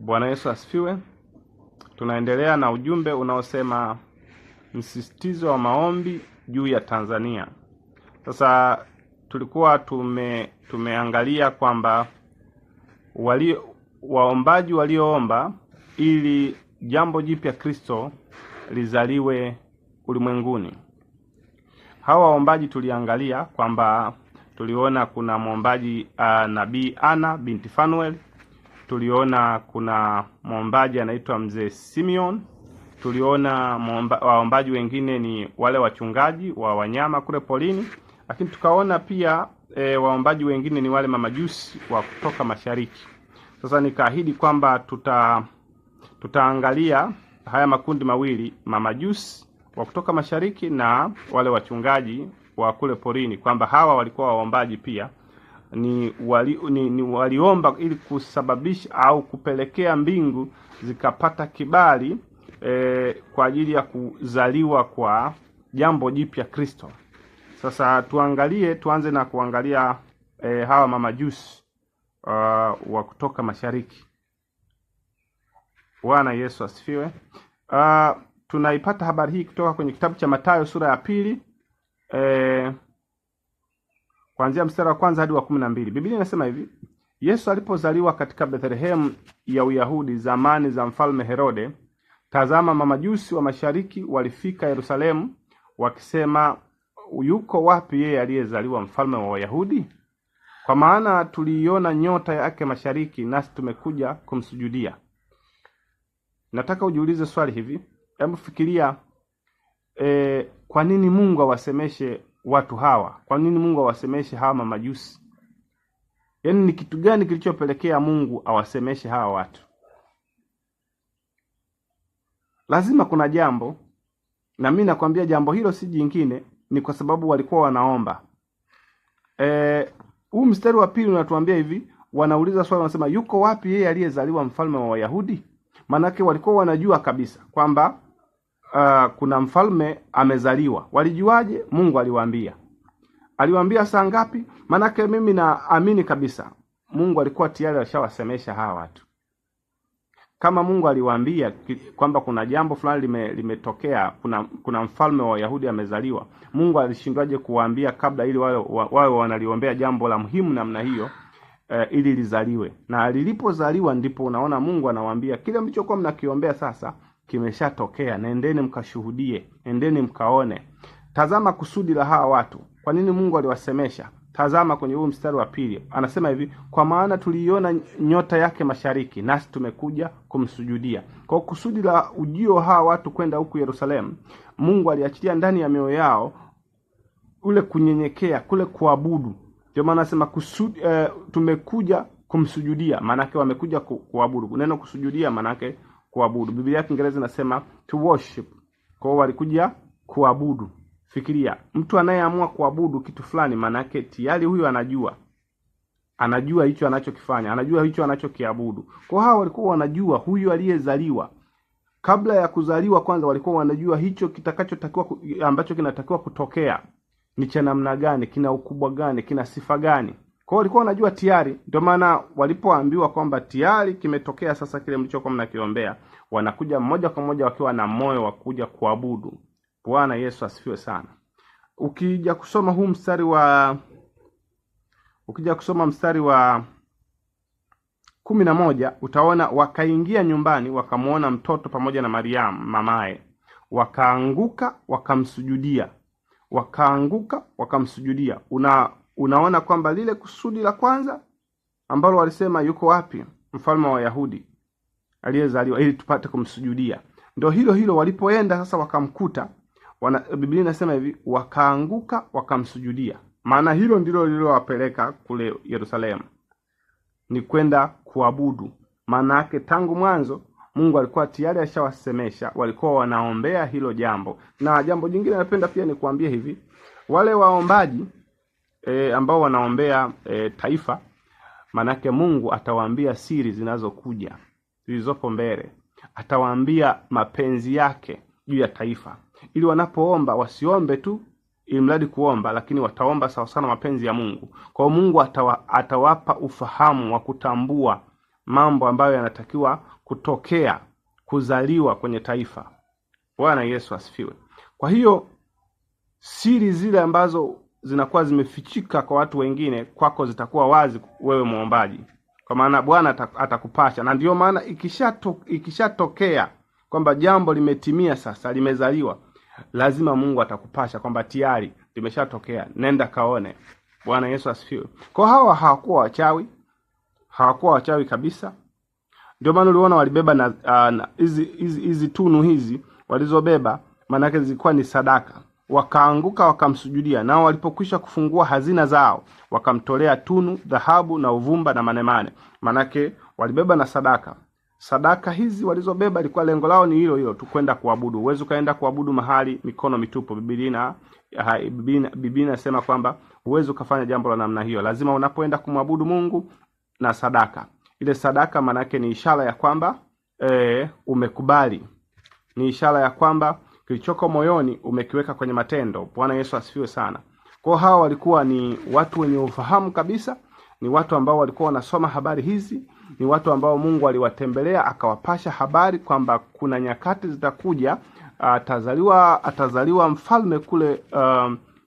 Bwana Yesu asifiwe. Tunaendelea na ujumbe unaosema msisitizo wa maombi juu ya Tanzania. Sasa tulikuwa tumeangalia kwamba waombaji walioomba ili jambo jipya Kristo lizaliwe ulimwenguni. Hawa waombaji tuliangalia kwamba tuliona kuna mwombaji Nabii Ana binti Fanuel, tuliona kuna mwombaji anaitwa Mzee Simeon, tuliona waombaji wengine ni wale wachungaji wa wanyama kule polini, lakini tukaona pia waombaji wengine ni wale mamajusi wa kutoka mashariki. Sasa nikaahidi kwamba tutaangalia haya makundi mawili, mamajusi wa kutoka mashariki na wale wachungaji wa kule porini, kwamba hawa walikuwa waombaji pia ni waliomba ili kusababisha au kupelekea mbingu zikapata kibali kwa ajili ya kuzaliwa kwa jambo jipya Kristo. Sasa tuangalie, tuanze na kuangalia hawa mamajusi wa kutoka mashariki. Bwana Yesu asifiwe. Tunaipata habari hii kutoka kwenye kitabu cha Mathayo sura ya 2 kuanzia mstari wa 1 hadi wa 12. Biblia inasema hivi: Yesu alipozaliwa katika Bethlehemu ya Uyahudi zamani za mfalme Herode, tazama, mamajusi wa mashariki walifika Yerusalemu wakisema, yuko wapi yeye aliyezaliwa mfalme wa Wayahudi? Kwa maana tuliiona nyota yake mashariki, nasi tumekuja kumsujudia. Nataka ujiulize swali hivi, hebu fikiria, kwa nini Mungu awasemeshe watu hawa? Kwa nini Mungu awasemeshe hawa mamajusi? Yaani ni kitu gani kilichopelekea Mungu awasemeshe hawa watu? Lazima kuna jambo, na mimi nakwambia jambo hilo si jingine, ni kwa sababu walikuwa wanaomba. Huu mstari wa 2 unatuambia hivi, wanauliza swali, wanasema yuko wapi yeye aliyezaliwa mfalme wa Wayahudi? Maanake walikuwa wanajua kabisa kwamba kuna mfalme amezaliwa. Walijuaje? Mungu aliwaambia. Aliwaambia saa ngapi? Maanake mimi naamini kabisa Mungu alikuwa tayari alishawasemesha hawa watu. Kama Mungu aliwaambia kwamba kuna jambo fulani limetokea, kuna mfalme wa Wayahudi amezaliwa, Mungu alishindwaje kuwaambia kabla ili wawe wanaliombea jambo la muhimu namna hiyo, ili lizaliwe? Na lilipozaliwa ndipo unaona Mungu anawaambia kile mlichokuwa mnakiombea sasa kimeshatokea, nendeni mkashuhudie, nendeni mkaone. Tazama kusudi la hawa watu. Kwa nini Mungu aliwasemesha? Tazama kwenye huu mstari wa 2. Anasema hivi, kwa maana tuliiona nyota yake mashariki, nasi tumekuja kumsujudia. Kwa kusudi la ujio hawa watu kwenda huku Yerusalemu, Mungu aliachilia ndani ya mioyo yao ule kunyenyekea, kule kuabudu. Ndio maana anasema kusudi, tumekuja kumsujudia, maana yake wamekuja kuabudu. Neno kusujudia maana yake kuabudu. Biblia ya Kiingereza inasema to worship. Kwa hiyo walikuja kuabudu. Fikiria, mtu anayeamua kuabudu kitu fulani, maana yake tayari huyo anajua. Anajua hicho anachokifanya, anajua hicho anachokiabudu. Kwa hao walikuwa wanajua huyu aliyezaliwa. Kabla ya kuzaliwa kwanza walikuwa wanajua hicho kitakachotakiwa ambacho kinatakiwa kutokea ni cha namna gani, kina ukubwa gani, kina sifa gani. Kwa hiyo walikuwa wanajua tayari. Ndio maana walipoambiwa kwamba tayari kimetokea sasa kile mlichokuwa mnakiombea, wanakuja moja kwa moja wakiwa na moyo wa kuja kuabudu. Bwana Yesu asifiwe sana. Ukija kusoma huu mstari wa, ukija kusoma mstari wa 11 utaona wakaingia nyumbani wakamuona mtoto pamoja na Mariamu mamaye, wakaanguka wakamsujudia. Wakaanguka wakamsujudia. Unaona kwamba lile kusudi la kwanza ambalo walisema yuko wapi mfalme wa Wayahudi aliyezaliwa ili tupate kumsujudia, ndio hilo hilo walipoenda sasa wakamkuta. Biblia inasema hivi, wakaanguka wakamsujudia. Maana hilo ndilo lililowapeleka kule Yerusalemu, ni kwenda kuabudu. Maana yake tangu mwanzo Mungu alikuwa tayari ashawasemesha, walikuwa wanaombea hilo jambo. Na jambo jingine napenda pia nikuambie hivi, wale waombaji ambao wanaombea taifa, maanake Mungu atawaambia siri zinazokuja, zilizopo mbele. Atawaambia mapenzi yake juu ya taifa, ili wanapoomba wasiombe tu ili mradi kuomba, lakini wataomba sawa sana mapenzi ya Mungu. Kwa hiyo Mungu atawapa ufahamu wa kutambua mambo ambayo yanatakiwa kutokea, kuzaliwa kwenye taifa. Bwana Yesu asifiwe. Kwa hiyo siri zile ambazo zinakuwa zimefichika kwa watu wengine, kwako zitakuwa wazi wewe muombaji, kwa maana Bwana atakupasha. Na ndiyo maana ikishatokea kwamba jambo limetimia sasa, limezaliwa, lazima Mungu atakupasha kwamba tayari limeshatokea, nenda kaone. Bwana Yesu asifiwe. Kwa hawa hawakuwa wachawi, hawakuwa wachawi kabisa. Ndio maana uliona walibeba na hizi tunu hizi walizobeba, maanake zilikuwa ni sadaka. Wakaanguka wakamsujudia, nao walipokwisha kufungua hazina zao wakamtolea tunu, dhahabu na uvumba na manemane. Maanake walibeba na sadaka. Sadaka hizi walizobeba ilikuwa lengo lao ni hilo hilo tu, kwenda kuabudu. Huwezi ukaenda kuabudu mahali mikono mitupu. Biblia inasema kwamba huwezi ukafanya jambo la namna hiyo. Lazima unapoenda kumwabudu Mungu na sadaka. Ile sadaka maanake ni ishara ya kwamba umekubali, ni ishara ya kwamba kilichoko moyoni umekiweka kwenye matendo. Bwana Yesu asifiwe sana. Kwa hawa walikuwa ni watu wenye ufahamu kabisa, ni watu ambao walikuwa wanasoma habari hizi, ni watu ambao Mungu aliwatembelea akawapasha habari kwamba kuna nyakati zitakuja, atazaliwa mfalme kule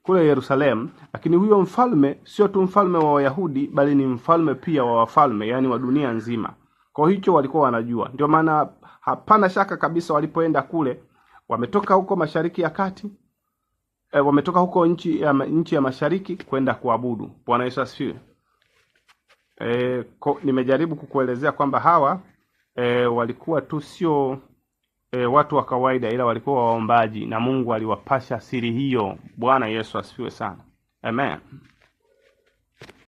kule Yerusalemu, lakini huyo mfalme sio tu mfalme wa Wayahudi bali ni mfalme pia wa wafalme, yaani wa dunia nzima. Kwa hicho walikuwa wanajua. Ndio maana hapana shaka kabisa walipoenda kule, wametoka huko Mashariki ya Kati, wametoka huko nchi ya Mashariki kwenda kuabudu. Bwana Yesu asifiwe. Nimejaribu kukuelezea kwamba hawa walikuwa tu sio watu wa kawaida, ila walikuwa waombaji na Mungu aliwapasha siri hiyo. Bwana Yesu asifiwe sana. Amen.